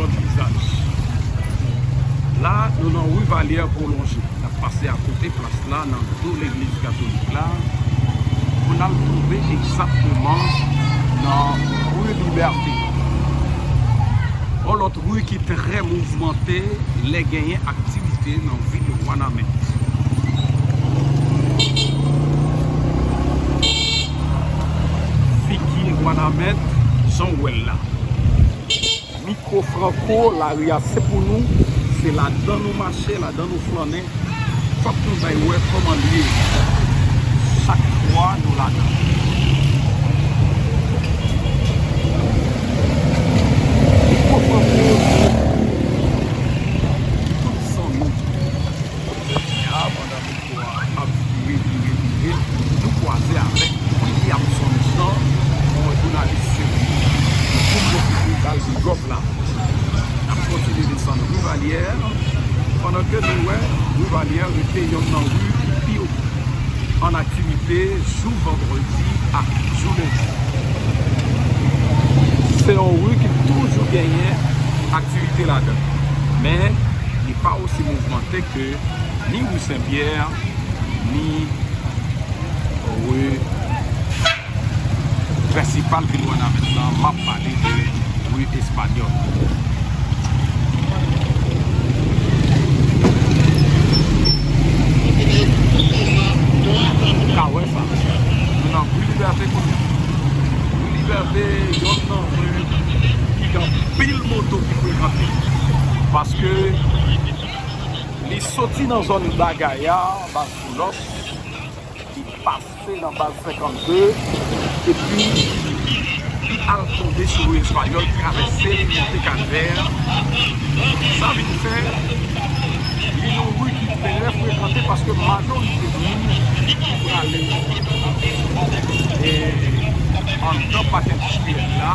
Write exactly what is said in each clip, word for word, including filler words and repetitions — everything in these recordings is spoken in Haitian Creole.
Lòt vizaj. La, nou nan ri Valyè pwolonje. N ap pase akote plas la, nan do legliz katolik la, pou n al tonbe egzakteman nan ri Libète. Yon lòt ri ki trè mouvmante lè genyen aktivite nan vil Wanament. Figi Wanament, jan w wè l la. Mikwo Franco, lari a se pou nou, se ladan nou mache, ladan nou flannen. Fòk nou bay wè kòman l ye chak fwa nou ladan. Mikwo Franco, tout zanmi. Kounye a, pandan mikwo a ap vire, vire, vire, nou kwaze avèk Williamson Jean, yon jounalis serye. Nou tou pwofite ba l bigòp la. N ap kontinye desann ri Valyè, pandan ke nou wè ri Valyè rete yonn nan ri ki pi an aktivite jou vandredi ak jou lendi. Se yon ri ki toujou genyen aktivite ladan, men li pa osi mouvmante ke ni ri Sen Pyè, ni ri prensipal vil Wanament lan, m ap pale de ri Espanyòl. Ou ka wè sa. Nou nan ri Libète kounye a. Ri Libète, yonn nan ri ki gen anpil moto ki frekante. Paske li soti nan zòn Bagay a, Baz Boulos, li pase nan baz senkannde, epi li al tonbe sou ri Espanyòl, travèse l, monte Kalvè. Sa vin fè li yon ri ki trè frekante paske majorite moun ki prale, e, anndan pak endistriyèl la,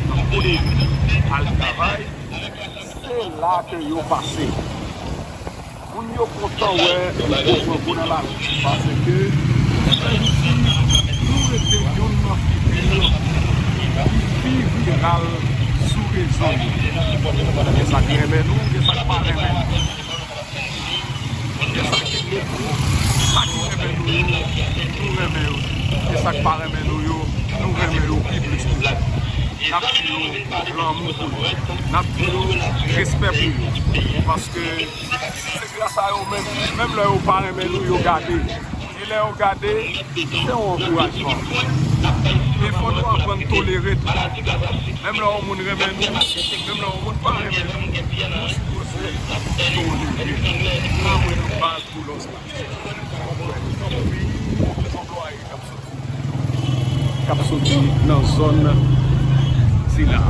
nan Poleri, al travay, se la ke yo pase. Moun yo kontan wè Mikwo Franco nan lari, paske Ayiti, nou rete yonn nan figi ki pi viral sou rezo yo. Gen sa k renmen nou, gen sa k pa renmen nou. Gen sa k ede nou, sa k renmen nou yo, nou renmen yo. Gen sa k pa renmen nou yo, nou renmen yo pi plis toujou. N ap di yo lanmou pou yo. N ap di yo respè pou yo. Paske se gras a yo menm, menm lè yo pa renmen nou, yo gade. E lè yo gade, se yon ankourajman. E fò nou aprann tolere tou. Menm lè yon moun renmen nou, menm lè yon moun pa renmen nou, nou sipoze tolere. Nan mwen nan baz Boulos la. Tankou anplwaye k ap soti, k ap soti nan zòn sila.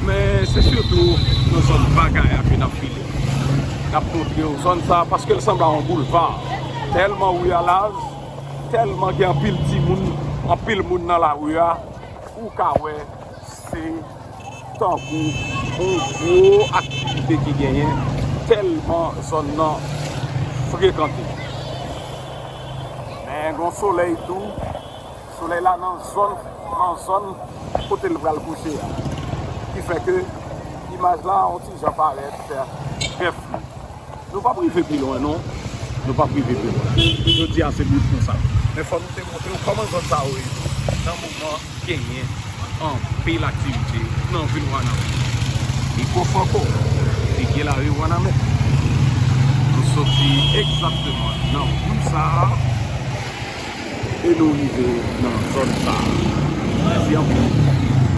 Men se sitou nan zòn Bagay a ke n ap file. N ap montre w zòn sa a, paske l sanble a yon boulva. Tèlman ri a laj, tèlman gen anpil timoun, anpil moun nan lari a, ou ka wè se tankou yon gwo aktivite ki genyen, tèlman zòn nan frekante. Men gen yon solèy tou, solèy la nan zòn, nan zòn kote l pral kouche a. Ki fè ke imaj la yon ti jan parèt trè flou. Nou p ap rive pi lwen non. Nou p ap rive pi lwen. Jodi a se bout konsa. Men fò nou te montre w kòman zòn sa yo ye nan moman genyen anpil aktivite nan vil Wanament. Mikwo Franco, figi lari Wanament. Nou soti egzakteman nan ri sa a e nou rive nan zòn sa a. Mèsi anpil.